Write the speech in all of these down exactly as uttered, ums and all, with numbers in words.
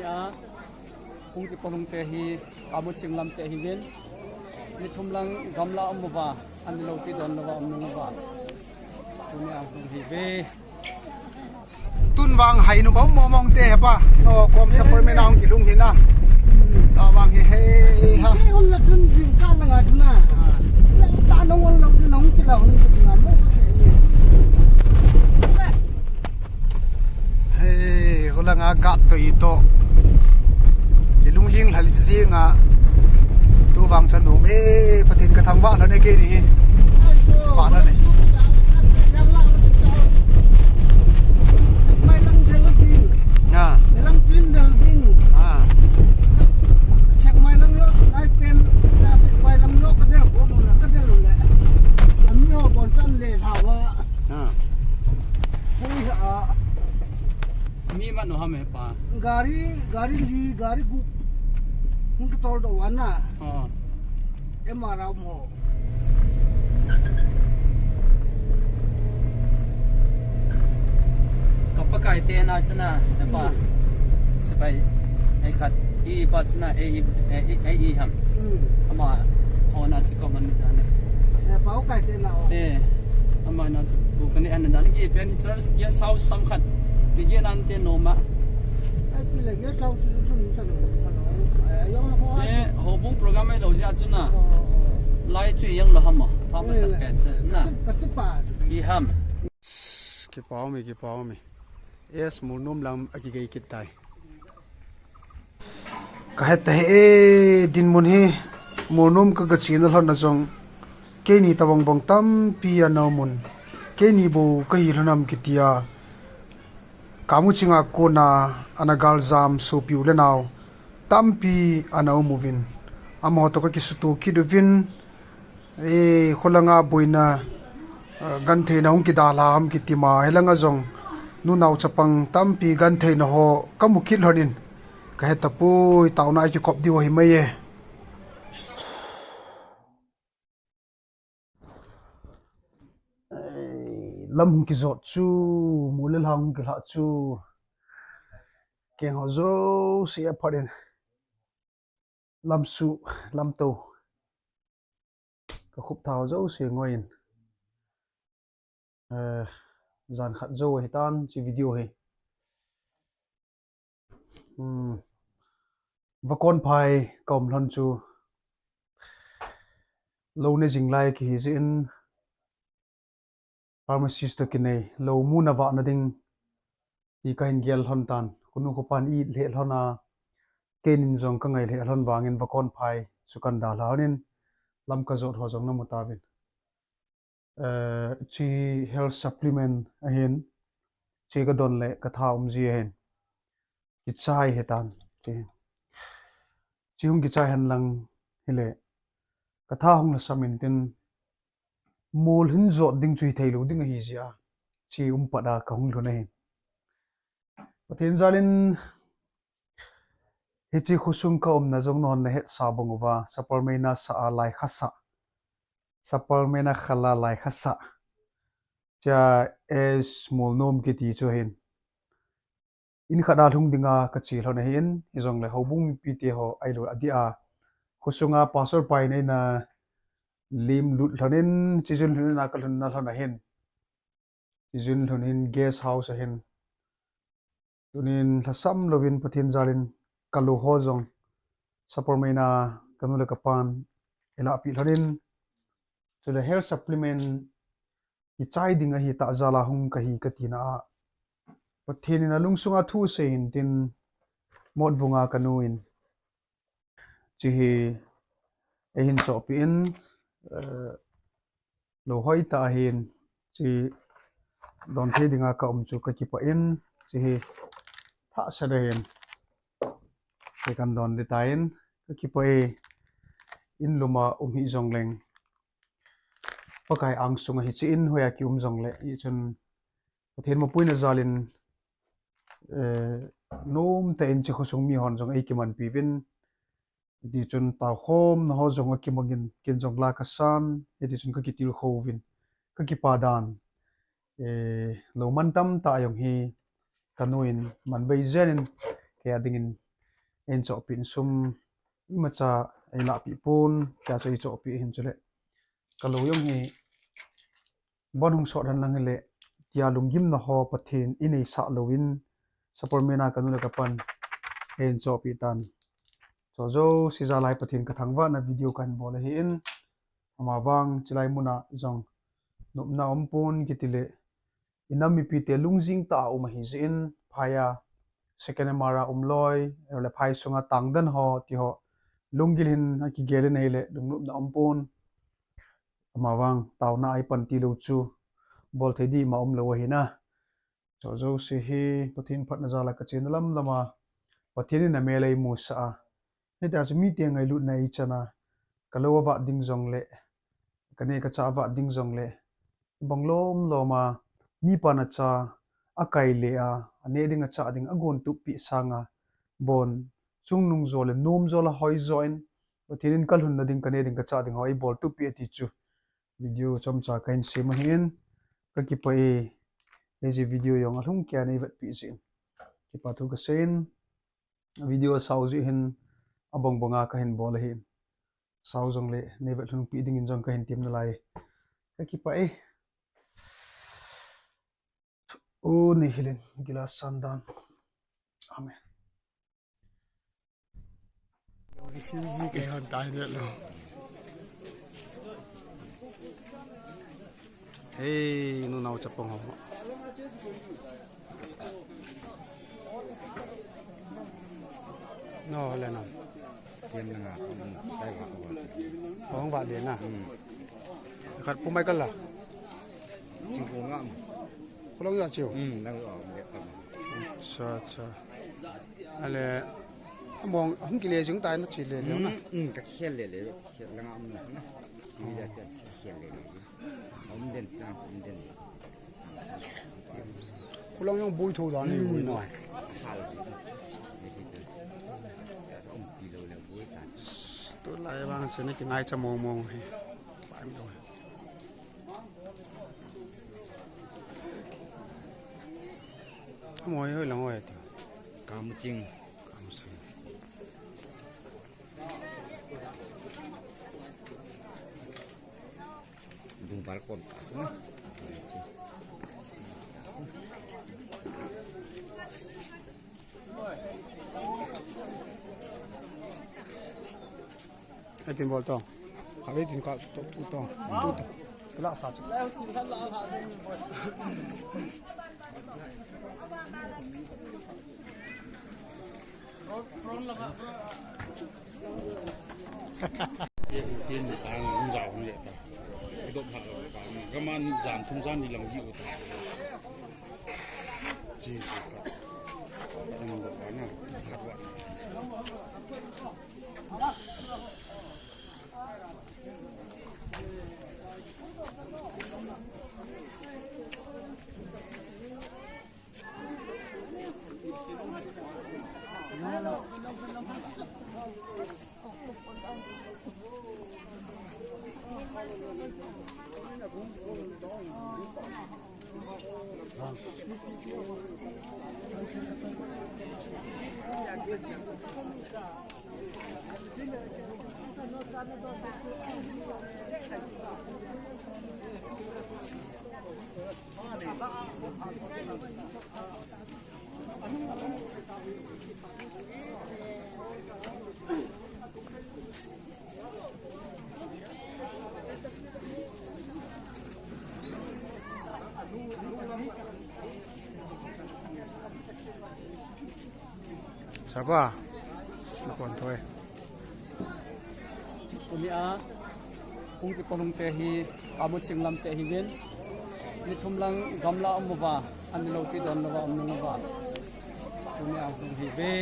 Ya, hung kipa hung te hi, Kamuching lam te hi vin. Ni thum lang gamla um uva, ani lo ti don lova um nung uva. Tuni a hung hi ve. Tun vang hai nu bom mong mong te he pa. O, kom sa por me na hung kilung hi na. Ta vang hi he ha. Ke un la tun jing ka la nga tun na. La ta nong un la tun hung kila hung kila mo. Hey, hulanga gat to ito. Kilung ling hal jinga. Tu vang chan um e, Pathen ka thangvah lhon e keini hi. Vah lhon e. Ah. Ah. Ah. Mi man u ham he pa. Gari, gari li, gari gup. Hung kitol doh uva na. Oh. Ema rau mo. Ka Pakai te na chuna, he pa. Hmm. Sepai, ei khat, i pa chuna, ei, ei, ei, ei ham. Hmm. Ama, ho na chi ko man ni da ne. Sepai Pakai te na o. Eh, ama na chi bu ka ne an da ne ki pen church guest house sam khat. Ti ge nan te no ma. Ai, pi le guest house chu chu ni sa lo. Ai, ayong ko. Eh, houbung program ai lo jia chu na. Oh, oh. Lai chu yang lo ham ma. Pha ma sa pen chu na. Ka tu pa. I ham. Kipa um e, kipa um e. Yes, Molnom lam a kigei kit tai. Ka het ta he e, dinmun hi Molnom ka ga chena lhon na jong. Keini tabang bang tampi ana um un. Keini bou ka hi lhon am kiti a. Kamuching a kona ana galjam sopi u le nao tampi ana um uvin. Amaho to ka kisuto kit uvin. E, kholanga boina, eh, gentheina hung kidalha ham kiti ma, hilanga jong, nu nao chapang tampi gentheina ho ka mu kit lhon in, ka het tapoi, taona a kikop diu ahi mai e. Ei, lam hung kijot chu, mol le lhang hung kilhah chu, keng ho jouse aphat in. Lamsuh, lamto. Ka khup thao jouse ngoi in. Eh, jan khat jou ahi tan, chi video hi. Hmm. Vakonphai ka um lhon chu. Lo ne jing lai kihi jeh in. Pharmacist to kinei, lo muna vahna ding, ti ka hin gel lhon tan. Kunu khopan i lheh lhon a, keinin jong ka ngai lheh lhon vangin vakonphai chu kan dalha lhon in, lam ka jot ho jong na mu tauvin. Eh, chi health supplement ahin, chi ka don le ka tha um ji ahin. Kichai he tan, chi. Chi hung kichai hen lang hile, ka tha hung lhasam in tin, mol hin jot ding chu hithei lou ding ahi jeh a, chi um pat a ka hung lhun ahi. Pathen jal in, hiche khosung ka umna jong nahon na hetsa bang uva, Sapermeina sa a lai khasa. Sapermeina khala lai khasa. Chia S Molnom kiti chu ahin. In khat a lhung dinga ka che lhon ahin, hijongle houbung mipi te ho ahilou adeh a. Khosunga pastor pa in eina lim lut lhon in, chijun lhon in a ka lhunna lhon ahin. Chijun lhon in guest house ahin. Tunin lhasam louvin Pathen jal in ka lo ho jong Sapermeina ka nu le ka pan eilah peh lhon in. Chule health supplement kichai ding ahi tah jal a hung kahi kati na a. Pathen in alungsunga thu asei in tin Motbung a ka nu in. Chi hi eihin chohpeh in, eh, lo hoi tah ahin, chi don thei dinga ka um chu ka kipah in, chi hi thah set ahin, chi kan don ding tan, ka kipah e, in lum a um hih jongleng, Pakai angsunga hiche in hoiya ki um jongle, hichun Pathen mapuina jal in, eh, nomtah in hiche khosung mi hon jong eikimanpi uvin, hiti chun taokhomna ho jong akimang in, ken jong la kasan, hiti chun kakitilkhou vin, kakipah dan. Eh, lo man tamtah jong hi, ka nu in man bei jen in, kei a dingin Eihin chohpeh in sum imacha eilahpeh pon, tia chu eichohpeh hin chule. Ka lou jong hi bon hung sot hen lang hile, tia lunggimna ho Pathen in eisah louvin, Sapormeina ka nu le ka pan eihin chohpeh tan. Chu jouse jal a hi Pathen ka thangvahna video kahin bol ahin, amavang chulai muna jong nopna umpon kiti le, inam mipite lungjing tah a um ahi jeh in, phai a second M R a um loi, le phai sunga tangden ho, ti ho, lunggil hin akigel in ahile, lungnopna umpon. Amavang, taona a ipan tilou chu, bol thei ding ima umlou ahina. Chu jouse hi, Pathen phatna jal a ka chenna lam lam a, Pathen in amel eimusah a. Hitia chu mite ngailutna eichan a, ka lou avat ding jongle, ka neh ka chah avat ding jongle, bang lom lom a, mipan acha, akai le a, aneh ding achah ding, agon tup peh sanga, bon, chungnung jo le, nom jo le, hoi jo in, Pathen in ka lhunna ding, ka neh ding ka chah ding ho, eibol tup peh e ti chu. Video chomcha kahin sem ahin, ka kipah e, hiche video jong alhung keiya neivetpeh jeh in. Kipa thu kasei in, video asao jeh hin, abang banga kahin bol ahin. Sao jongle, neivetlhunpeh dingin jong kahin tem nalai. Ka kipah e. O, neihil in, gilas san dan. Amen. Refugee kahi hon tai ne lo. Hei, nunao chapang ho. No, le no. Tiam na nga, um, tai va, va. Hong va le na. Hmm. Khat pu mai kal la. Ching ko nga. Ko long ya chiu. Hmm, nang, um, le, um. Acha, acha. Ale, among, hung kile jing tai na chi le, le na. Hmm, hmm, ka khel le, le, khel la nga, um, na. Ni le, ka khel le, le. Um, den, na, um, den. Khulong jong boi tho dan ahi, boi na. Tulai vang chu na kingaicha mong mong hi. Pai mo. Amoi hoi lang hoi ti. Kamuching. Kamuching. Dung balkon. Hai tin bol to. Hai tin ka to, to, to. La sa. Tin, tin, tang, hung jao, hung le ta. Dop ha lo ta. Kaman jan thum jan ni lang ji ta. Ji ta. Dang dop ha na. Khat wa. Sapa, na kon thoi. Tuni a, kung ki ponung te hi, Kamuching lam te hi vin. Ni thum lang gamla um uva, ani lo ti don lo va, um nung uva. Tuni a hung hi ve.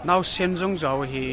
Naosen jong jao hi.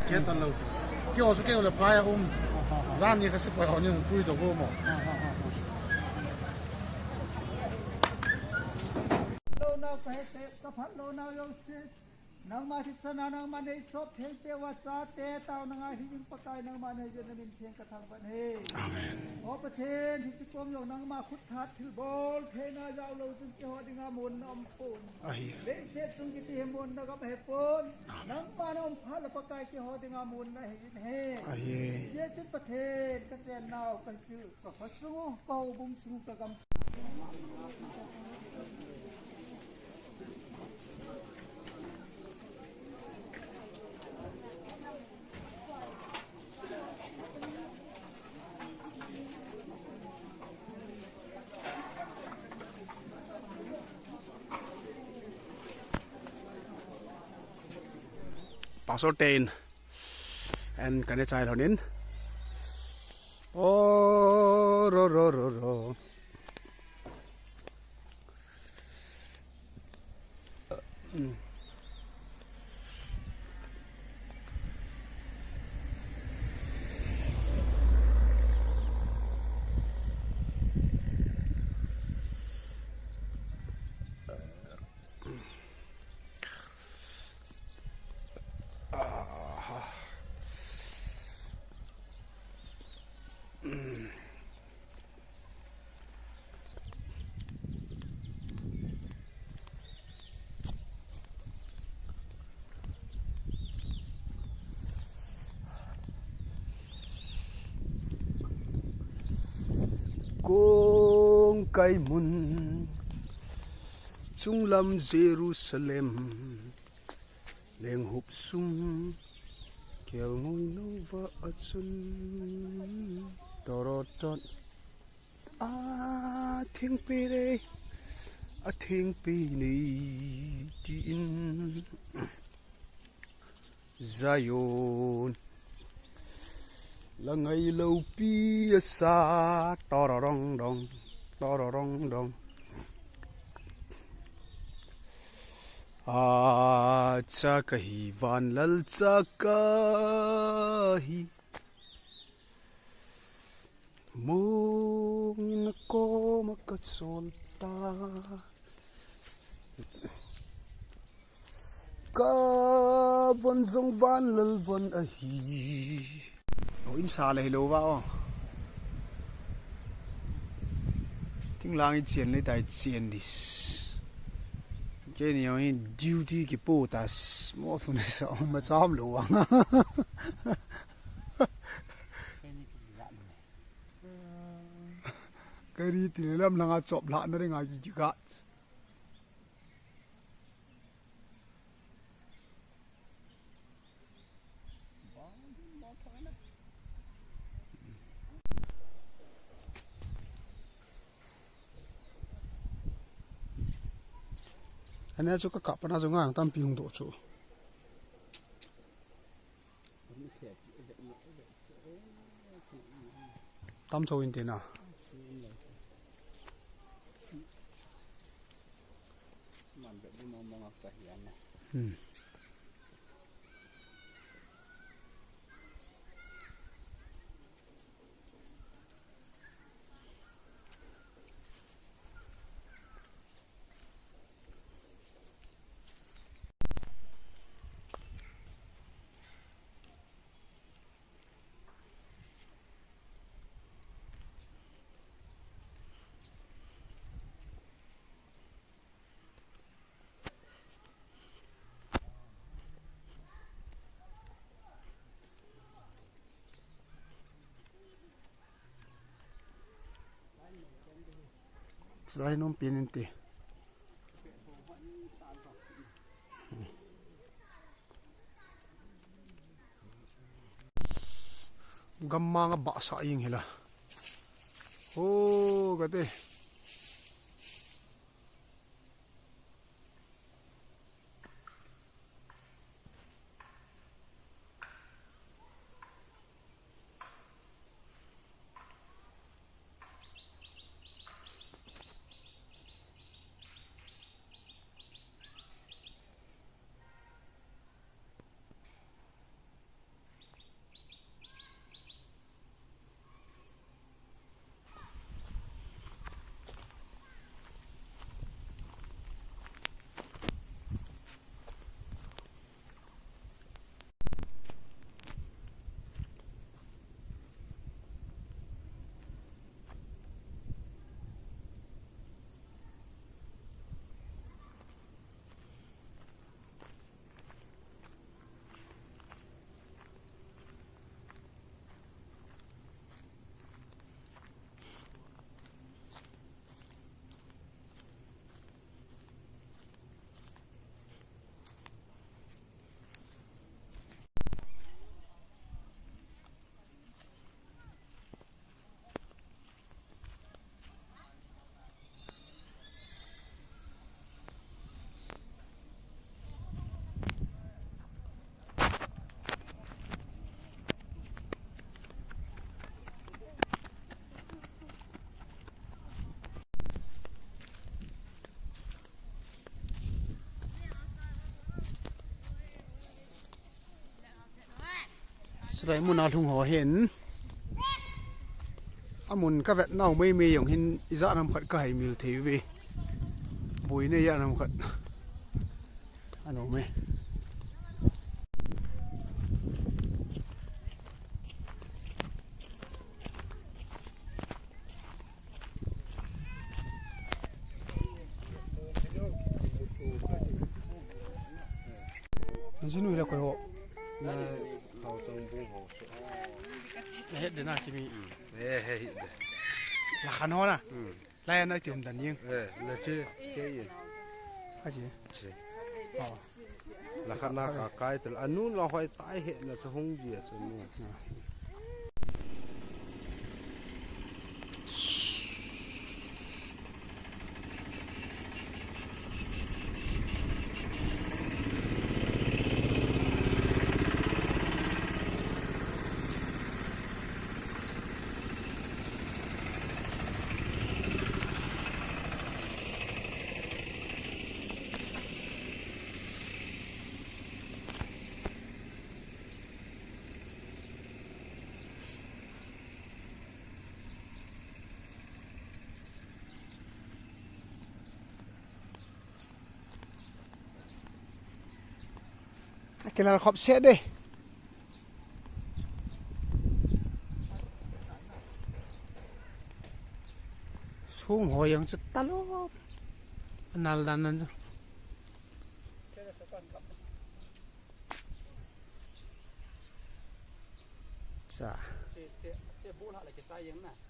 Kei tan lou. Kei ho chu kei le phai a um. Jan ni kha sepai ho ni hung pui to go mo. Lou nau ka he se, ka phat lou nau yo se. Nangma thisan a nangma nei sop theng te uva chate taona ngai hi ding Pakai nangma nei jong na min theng ka thangvah e. Amen. O Pathen, hiche kom jong nangma khut that thilbol theina jao lou chun keiho dinga mun na um pon. Ahi. Leiset chung kiti hi mun na gam ahi pon. Amen. Nangma na um phat le Pakai keiho dinga mun na hi in ahi. Ahi. Hijeh chun Pathen ka chennau ka chu ka khosung u, ka houbung sung u, ka gam Pastor Tein and Kane Chai Lonin. Oh, ro, ro, ro, ro. Kong kai mun, chunglam Jerusalem, lenghup sung, kelngoi nova achun, torotot. A thingpi nei, a thingpi nei, tin Zion. Langai loupi asa, tororong dong, tororong dong. A cha kahi, van lal cha kahi. Mong in a koma ka chol ta. Ka von jong van lal von ahi. O, in sa le hilou va o. Ting lang i chen le tai chen dis. Kei ni o hi duty kipo tas. Mo fu ne sa o ma cham lo wa. Kari ti le lam langa chop la na ringa ki ki gat. Ane chu ka kap na chu ngang tampi hung doh chu. Tam tho in te na. Hmm. Chulai nom pin in ti. Gammang a bahsah ing hila. O, kate. Chulai mun a lhung ho hin. Amun ka vet nau mai mai jong hin ijat ham khat ka hai mil thei ve. Boina ijat ham khat. Ano me. Jinu le koi ho. Na, hau tong bu ho. Na het de na kimi. Eh, he, he, de. La khan ho na. Hmm. Lai na ti um dan ning. Eh, na che, ke ye. Ha che. Che. Oh. La khat na ka kai tel. Anu la hoi tai he na chu hung ji a chu nu. Akilal khop se de. Sung ho jong chu talou. Anal dan nan chu. Cha.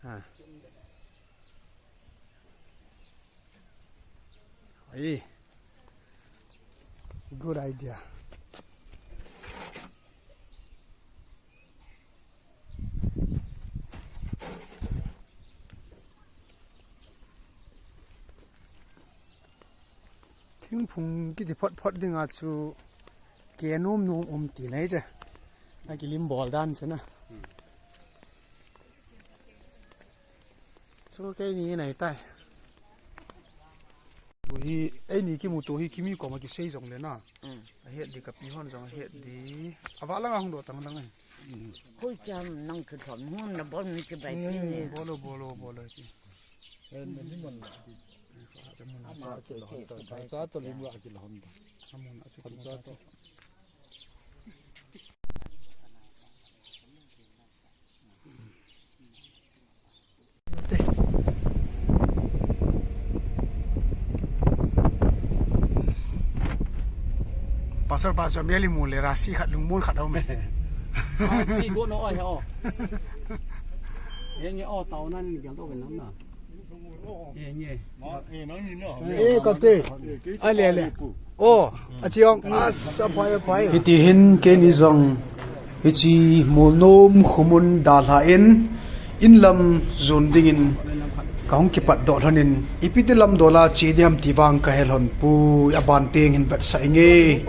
Ha. Ai. Good idea. Thingphung kiti phot phot dinga chu ke nom nom um ti nai che. Akilim bol dan che na. Chu keini nai tai. Tu hi, eini kimu tu hi, kimi koma kisei jong le na. Mm. Ahet di kapi hon jong ahet di. Ava langa hung doh tang dang ai. Hoi cham nang thu thom hun na bol mi ki bai pi ni. Bolo, bolo, bolo ti. Ama ke ke. Cha to lim ra ki la hon da. Amun a chu cha to. Pastor, pastor, meli mu le rasi khat lungmon khat au me. Ah, si go no oi ho. Ye nge o tau nan ni biang to ben nam na. Ye nge. Eh, kate. Ale, ale. Oh, achiong as apai apai. Hiti hin keini jong hichi Molnom khomun dalha in, in lam jon dingin kahung kipat doh lhon in, ipi ti lam dola che diham ti vang kahe lhon poi, aban teng hin vetsah inge.